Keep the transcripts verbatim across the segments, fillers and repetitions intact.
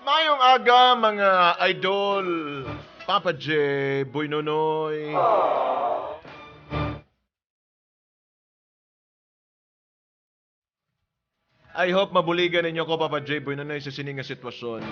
Mayong aga, mga idol. Papa J, Boy Nonoy. I hope mabuligan ninyo ko, Papa J, Boy Nonoy, sa sini nga sitwasyon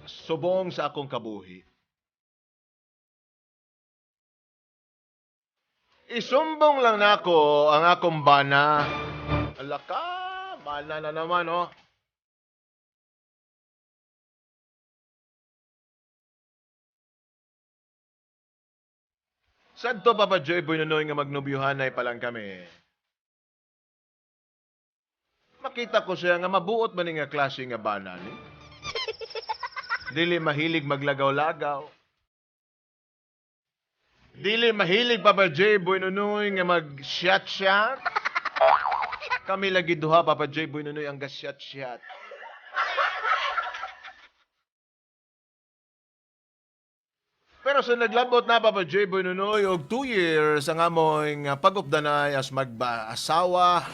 subong sa akong kabuhi. Isumbong lang nako ang akong bana. Ala ka, bana na naman, oh. Sadto, Papa Joy Boy Nonoy, nga magnobyohanay pa lang kami, makita ko siya nga mabuot man ni nga klase nga bana ni. Dili mahilig maglagaw-lagaw. Dili mahilig, Papa J Boy Nonoy, nga mag-shot-shot. Kami lagi duha, Papa J Boy Nonoy, ang ga-shot-shot. Pero sa naglabot na, Papa J Boy Nonoy, og two years ang among, ah, pag-updanay as mag-asawa,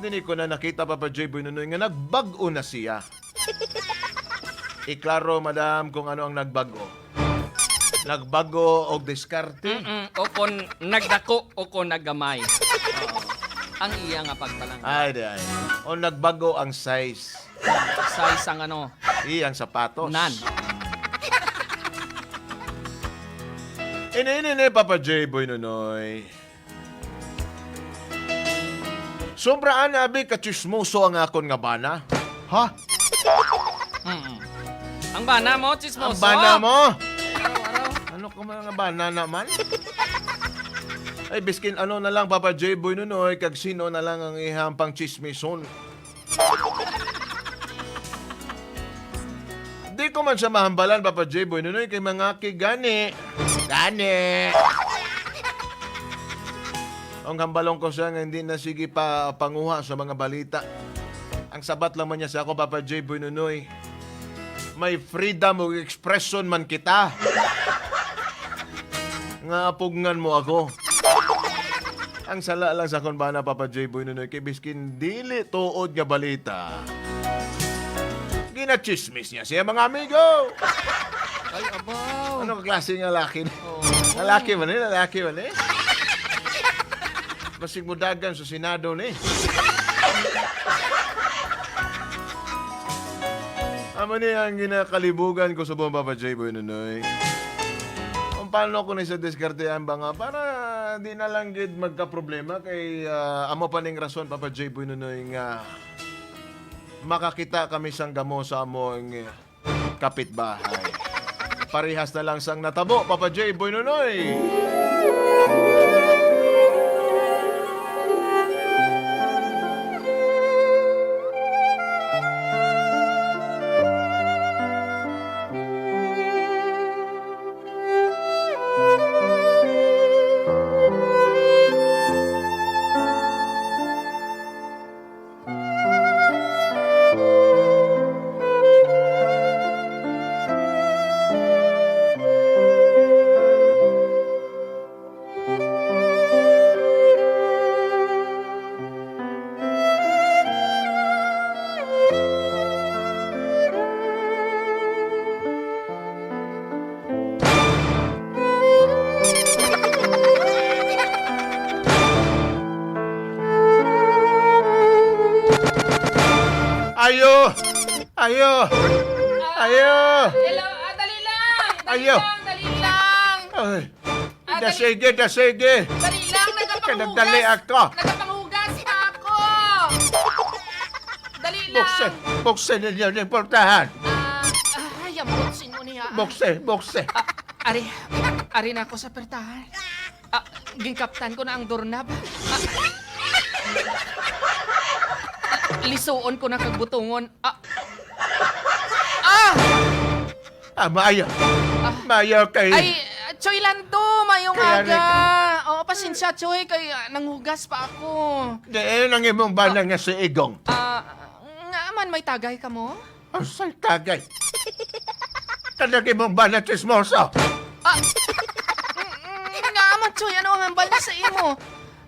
dini ko na nakita, Papa J Boy Nonoy, nga nagbag-o na siya. Iklaro, madam, kung ano ang nagbago. Nagbago og diskarte? Mm-mm. O kon nagdako o kon naggamay. Oo. Ang iya nga pagpalangga. Ay, di ay. O nagbago ang size. Size ang ano? Iyang sapatos. Nan. Ini, ini, ini, Papa J, Boy Nonoy. Sobra ana, abi, ka chismoso ang akon nga bana. Ha? Mm. Ang bana mo, chismoso? Ang bana mo? Araw-araw. Ano ka, mga bana naman? Ay, biskin ano na lang, Papa J Boy Nonoy, kag sino na lang ang ihang pang chismison. Di ko man siya mahambalan, Papa J Boy Nonoy, kay mangaki gani. Gani. Ang hambalon ko siya nga hindi na sige pa panguha sa mga balita. Ang sabat lang man niya sa ako, Papa J Boy Nonoy, may freedom of expression man kita. Nga apugngan mo ako. Ang sala lang sa akon bana, Papa J Boy Nonoy, kay biskin dili tuod nga balita, ginachismis niya siya, mga amigo. Ay, abaw. Ano ka klase nga laki ni? Oo. Lalaki man eh, lalaki man eh. Basig mo dagan sa Senado ni. Amo ni ang ginakalibugan ko sa buong, Papa J Boy Nonoy. Kung paano ko ni sa diskartehan ba nga para di na lang gid magkaproblema kay, ah, amo pa ning rason, Papa J Boy Nonoy, nga makakita kami sang gamo sa among kapitbahay. Parehas na lang sang natabo, Papa J Boy Nonoy. Ayo! Ayo! Ayo! Hello, ah, dali lang! Dali Ayo! lang, dali lang! Ay, Ah, dali. Dasige, dasige! Dali lang, nagapanghugas. Kadagdali ako. Nagapanghugas pa ako. Dali lang. Bukse, bukse ninyo ning portahan. Ah, ay, ambot sino niya. Bukse, bukse. Ah, ari, ari na ako sa pertahan. Ah, ginkaptan ko na ang doorknob. Ah, lisuon ko na kag butongon. Ah, ah! Ah, maayo. Ah. Maayo kay Ay, Choy Lando, mayong Kaya aga. Oo, pasensya, Choy, kay, ah, nanghugas pa ako. Di, eh, nang imong bana nga si Igong. Ah, nga man may tagay ka mo? Ang say tagay. Kanang imong bana chismoso. Ah, mm, mm, nga man, Choy, ano ang hambal niya sa imo?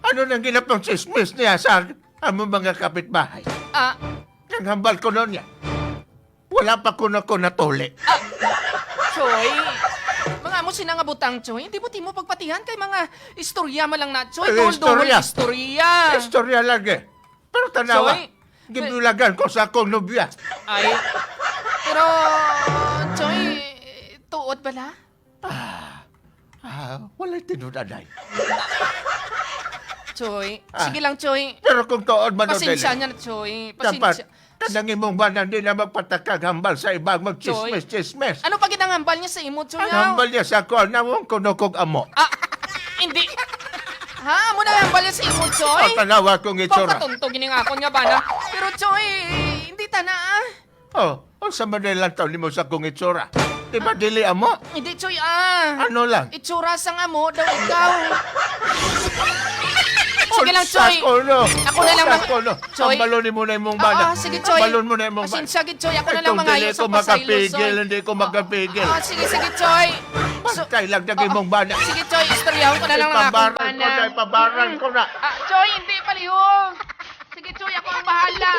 Ano nang ginapang chismis niya sa among mga kapitbahay? Ah. Ang hambal ko nun niya. Wala pa kuno ko natuli. Choy, mga amo sina nga butang, Choy. Hindi mo timo pagpatihan kay mga istorya man lang na, Choy. Ay, duhol-duhol istorya. Istorya. Istorya lagi. Pero tanawa, Choy, ginbulagan ko sa akong nobya. Ay, pero, Choy, tuod bala? Ah, ah, walay tinud-anay. Choy, ah, sige lang, Choy. Pero kung tuod man o dili, pasensya na, Choy. Dapat, pasensya, kanang imong bana di na magpatakag hambal sa ibang magchismis-chismis. Choy, ano pa gid ang hambal niya sa imo, Choy? Ang hambal niya sa ako, nawong kuno kog amo. Ah, hindi. Ha? Amo na ang hambal niya sa imo, Choy? O, tanawa kong itsura. Pagkatunto gini nga akon nga bana. Pero, Choy, hindi tana, ah. Oh, unsa man na lang taon nimo sa akong itsura? Di ba dili amo? Hindi, Choy, ah. Ano lang? Itsura sang amo daw ikaw. Sige lang, Choy. Ako na lang. Ako na. Choy. Hambalon nimo na imong bana. Ah, ah, sige, Choy. Hambalon mo na imong bana. Pasensya gid, Choy. Ako na lang. Itong mangayo sa pasaylo, Choy. Dili ko makapigil, hindi ko makapigil. Ah, ah, sige, sige, Choy. So, bantay lang na imong bana. Sige, Choy, istoryahon ko na lang ang akong bana. Ipabarang ko na, ipabarang ko na. Ah, Choy, hindi, palihog. Sige, Choy, ako ang bahala.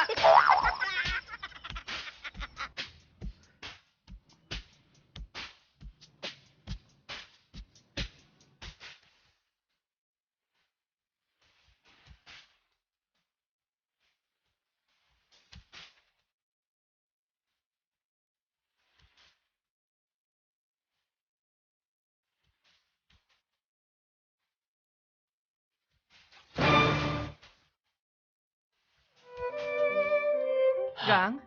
Gang?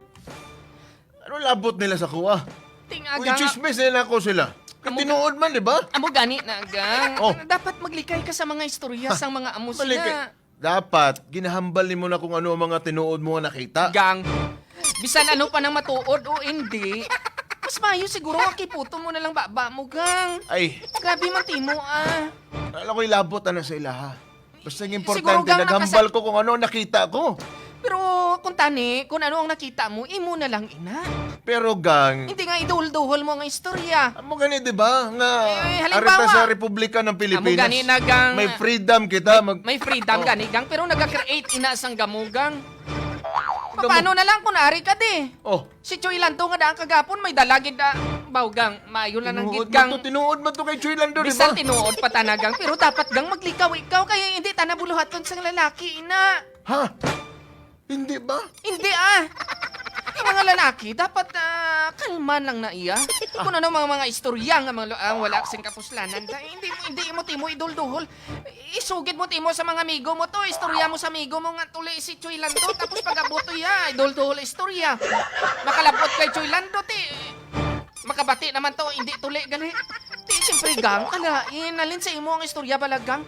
Ano labot nila sa kuha? Ting-a, Uy, gang. Chismis nila ako sila. Kay amo ga-, tinuod man, di ba? Amo gani na, gang. Oh. Dapat maglikay ka sa mga istorya sang mga amo sila. Malikay. Dapat, ginahambal nimo na kung ano ang mga tinuod mo nga nakita. Gang, bisan ano pa nang matuod o hindi, mas maayo siguro nga kiputon mo na lang baba mo, gang. Ay. Grabe man timo, ah. Wala ko'y labot na sa ilaha. Basta ang siguro, importante, gang, naghambal ko kung ano ang nakita ko. Pero kung tani, kung ano ang nakita mo, imo na lang ina. Pero, gang, hindi nga iduhol-duhol mo ang istorya. Amo gani, di ba? Nga, eh, halimbawa, ari ta sa Republika ng Pilipinas, amo gani na, gang, may freedom kita. May, mag- may freedom, oh, gani, gang, pero naga-create ina sang gamugang. Gamu- Paano na lang kung ari ka, di? Oh. Si Choy Lando nga daan kagapon, may dala gid, ah, baw, gang, maayo lang ang gid, gang. Tinuod man to, tinuod man to kay Choy Lando, di ba? Bisan tinuod pa tana, gang, pero dapat, gang, maglikaw ikaw, kay hindi tana buluhaton sang lalaki, ina. Ha? Hindi ba? Hindi, ah. Ang mga lalaki, dapat, ah, kalma lang na iya. Kung ano mga, mga istorya nga mga, ah, wala sing kapuslanan, da-, hindi, hindi mo timo idulduhol. Isugid mo timo sa mga amigo mo to, istorya mo sa amigo mo nga tuli si Choy Lando, tapos pag-abot to iya, idulduhol istorya. Makalabot kay Choy Lando, ti. Makabati naman to, hindi tuli gali. Ti, siyempre, gang, kalain, nalin sa imo ang istorya bala, gang.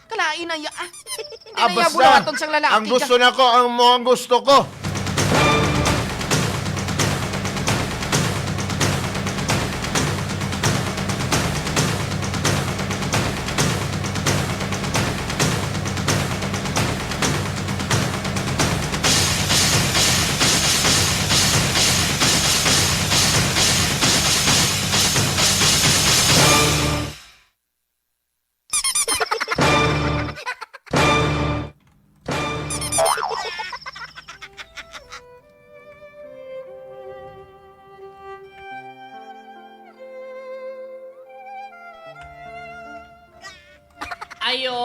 Kalain na iya, ah. Hindi na iya bulawaton sang lalaki. Ang gusto nako, ang mo ang gusto ko. Ayo.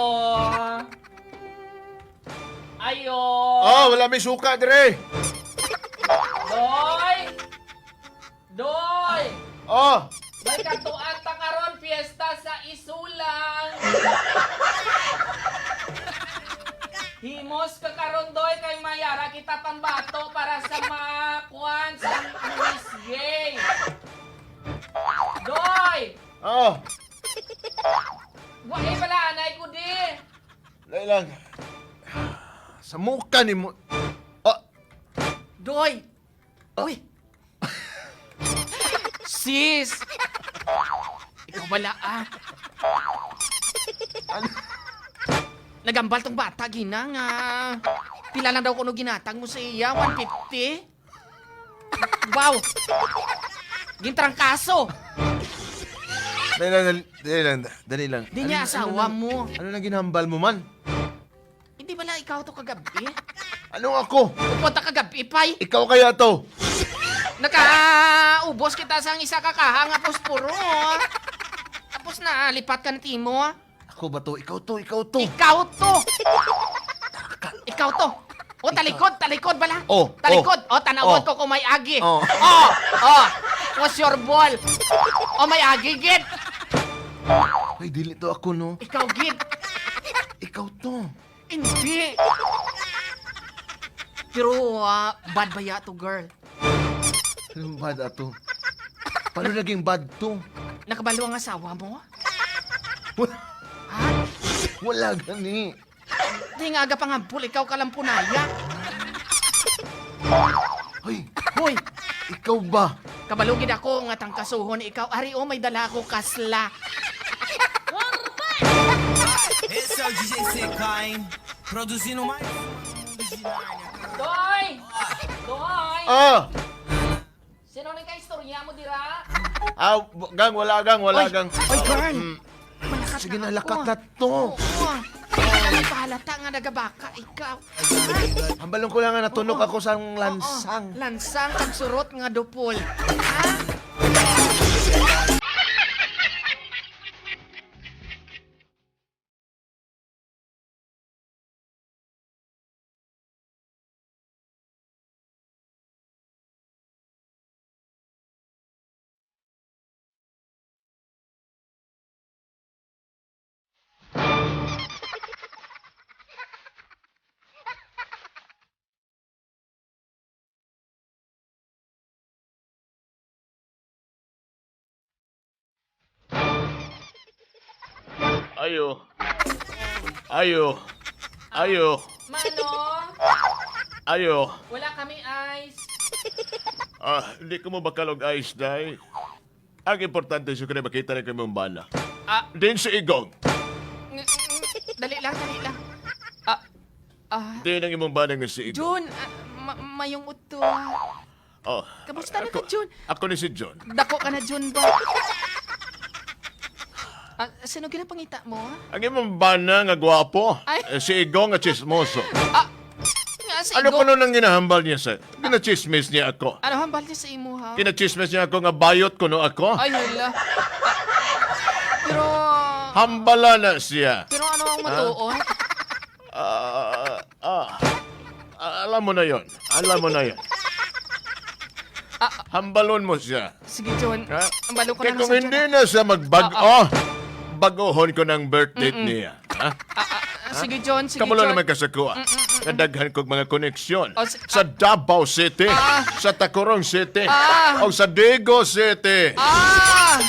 Ayo. Oh, wala may suka dire. Doy! Doy! Oh! May katuan ta karon, fiesta sa Isulang. Himos ka karon, Doy, kay may ara kita pambato para sa mga kuan sa Miss Gay. Doy! Oh! Wa, eh, pala, anay ko di. Dali lang. Sa muka ni mo. Oh! Doy! Ah. Uy! Sis! Ikaw bala, ah. Ano? Nagambal tong bata, gina, nga pila lang daw kuno ginatag mo sa iya, one fifty? Wow! Gintrangkaso! Dali lang, dali, dali lang, dali lang. Di niya asawa mo. Ano na ginhambal mo man? Hindi bala ikaw to kagabi? Anong ako? Upod ta kagabi, pay. Ikaw kaya to? Nakaubos kita sang isa ka kaha nga posporo. Tapos na, lipat ka na timo. Ako ba to? Ikaw to, ikaw to. Ikaw to! Ikaw to! O, talikod, talikod bala. Oh, talikod. Oh. O, tanawon Oh. ko kung may agi. Oh. Oh, oh. What's your ball? O, may agi, gid. Ay, dili to ako, no? Ikaw, gid. Ikaw to. Hindi. Pero, ah, bad baya to, girl. Anong bad ato? Paano naging bad to? Nakabalo ang asawa mo? Wala. Ha? Wala gani. Di nga aga pangampol, ikaw kalampunaya. Hoy! Hoy! Ikaw ba? Kabalo gid ako nga tangkasuhon ikaw. Ari, oh, may dala ako kasla. Esse é o D J Sekai, produzindo mais uma original. Doy! Doy! Ah! Sino nang kaistorya mo dira? Ah, w-, gang, wala, gang, wala, Oy! gang. Oy, gang! Mm. Malakat Sige na, na lakat ako. na to. Oo, ah. Hindi ka magpahalata nga nagabaka ikaw. Hambalon ko lang nga natunok Oo. ako sang Oo. lansang. Lansang kag surot nga dupol. Ha? Ayo. Ayo. Ayo. Mano? Ayo. Wala kami ice. Ah, di ko mo bakal og ice, day. Ang importante, siya ko na makita na kay mong bana. Ah. Din si Igong. Ng-, ng-, dali lang, dali lang. Ah, ah. Din ang imong bana nga si Igong. Jun, ah, ma-, mayong udto. Oh, Kamusta na ako, ka, Jun? ako ni si Jun. Dako ka na, Jun, ba? Ah, sino ginapangita mo? Ang imong bana nga gwapo, Ay. eh, si Igong nga chismoso. Ah, nga si Ano Igong? kuno nang ginahambal niya sa, ginachismis niya ako? Ano hambal niya sa imo, ha? Kinachismis niya ako nga bayot kuno ako? Ay, hala. Pero Hambala na siya. Pero ano ang Ha? matuod? Ah, ah, ah, alam mo na yon. Alam mo na yon. Ah, Hambalon mo siya. Sige, John. Ha? Ang balo ko Kaya na kung sa hindi John. na siya magbag-o, Ah, ah. baguhon ko ng birth date Mm-mm. niya. Ha? Ah, ah, ah, Ha? sige, John. Sige, Kamulo John. naman ka sa kuha. Mm-mm-mm. Kadaghan kog mga koneksyon. Oh, si-, Sa ah. Davao City, Ah. sa Tacurong City, Ah. o sa Dago City. Ah!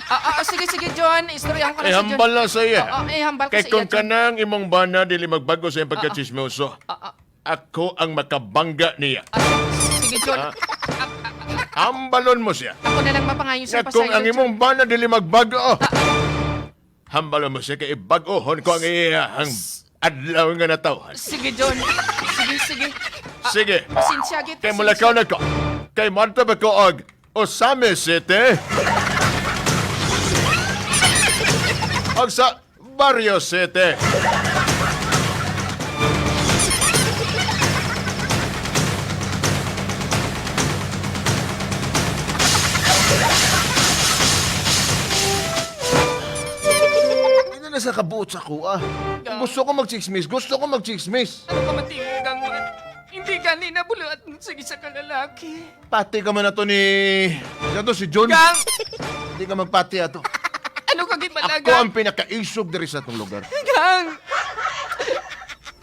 Ah, ah, sige, sige, John. Istoryahan ko na Eh, si John. hambal na sa iya. Oo, eh, hambal ko Kay sa iya, kung John. kanang imong bana dili magbago sa iyang Ah, ah. pagkachismoso, Ah, ah. ako ang makabangga niya. Ah, sige, John. Ah. Ah, ah, ah, ah. Hambalon mo siya. Ako na lang mapangayo sa Nga kung pasaylo, ang John. imong bana dili magbago, Ah. hambalon mo siya kay bag-ohon ko ang iya ang S- adlaw nga natawhan. Sige, John. Sige, sige. Ah, Sige. pasensya, gid, Kay pasensya. mulakaw na ko. Kay Marta ba ko og Osame City? Og sa Barrio City. Hindi na sa kabuot sa kuha. Kung gusto ko magchismis, gusto ko magchismis. Ano ka matimo, Gang? Hindi gani na buluat sa isa ka lalaki. Pati ka man ato ni, ato si John. Gang! Hindi ka magpati ato. Ano ka gibalaga? Ako ang pinakaisog diri sa atong lugar. Gang!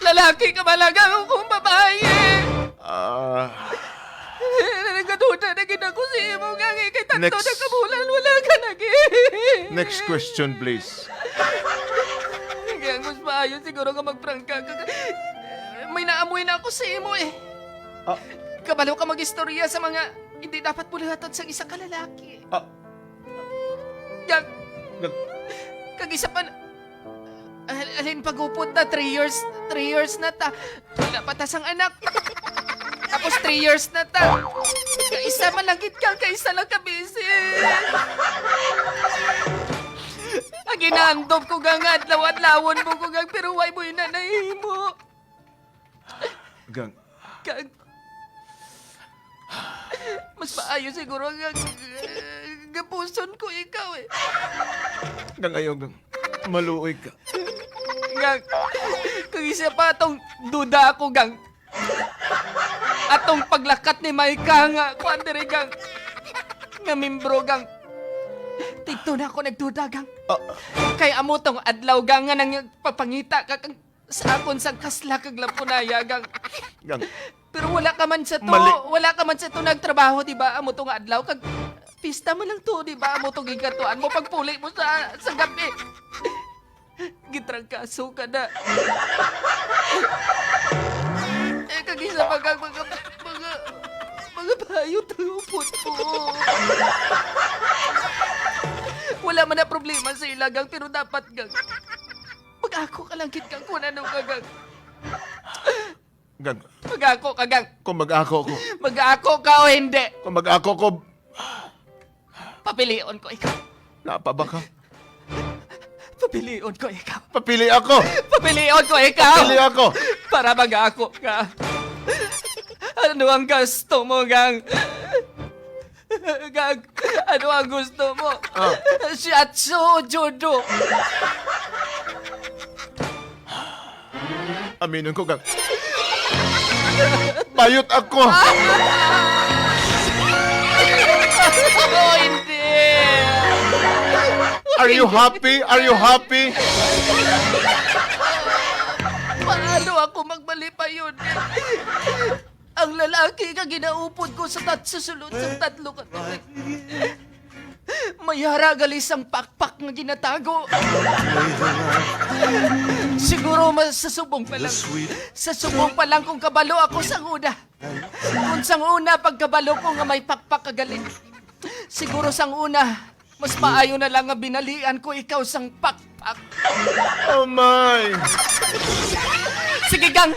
Lalaki ka bala, Gang, o kung babae? Ah. Nagaduda na gid ako sa imo, Gang, eh, kay tanto Next. na kabulan, wala ka na gid. Next question, please. Gang, mas maayo siguro nga magprangka ka. May naamoy na ako sa imo, eh. Ah. Kabalo ka mag-istorya sa mga hindi dapat buluhaton sang isa ka lalaki. Ah. Kag, Nag- kag isa pa na, al-, alin pagupod na, three years, three years na ta. Wala pa ta sang anak. Tapos three years na ta. Kaisa man lang gid ka, kaisa lang ka busy. Ang ginaandop ko nga nga adlaw-adlawon mo ko nga, pero way mo ina nahimo. Gang. Kag, Mas maayo siguro nga, nga gapuson ko ikaw, eh. Gang, ayaw, gang. Maluoy ka. Gang, kag isa pa atong duda ako, gang. Atong paglakat ni Micah nga, kuwan diri, gang. Nga membro, gang. Didto na ako nagduda, gang. Ah. Kay amo tong adlaw, gang, nga nagpapangita ka kag sa akon sang kasla kag lampunaya, gang. Gang. Pero wala ka man sa to, Mali. Wala ka man sa to nagtrabaho, di ba? Amo to nga adlaw, kag pista man lang to, di ba? Amo to gigatuan mo pagpuli mo sa, sa gabi. Gitrangkaso ka na. Eh, kag isa pa kag mga, mga, mga bayot ang upod mo. Wala man na problema sa ila, gang, pero dapat, gang, mag-ako ka lang gid, gang, kung ano ka, gang. Gang. Mag-ako ka, gang. Kung mag-ako ko. Mag-ako ka o hindi. Kung mag-ako ko. Papilion ko ikaw. Napa ba ka? Papilion ko ikaw. Papili ako. Papilion ko ikaw. Papili ako. Para mag-ako ka. Ano ang gusto mo, gang? Gang, ano ang gusto mo? Ah. Shiatsu o judo? Aminon ko, gang. Bayot ako. Oh, hindi. Are you happy? Are you happy? Paano ako magmalipayon? Ang lalaki nga ginaupod ko sa tat-, sa sulod sang tatlo ka tuig. May hara gali sang pakpak nga ginatago. Siguro mas sa subong pa lang. Sa subong pa lang kung kabalo ako sang una. Kung sang una pagkabalo ko nga may pakpak ka gali. Siguro sang una, mas maayo na lang nga binalian ko ikaw sang pakpak. Oh my! Sige, gang!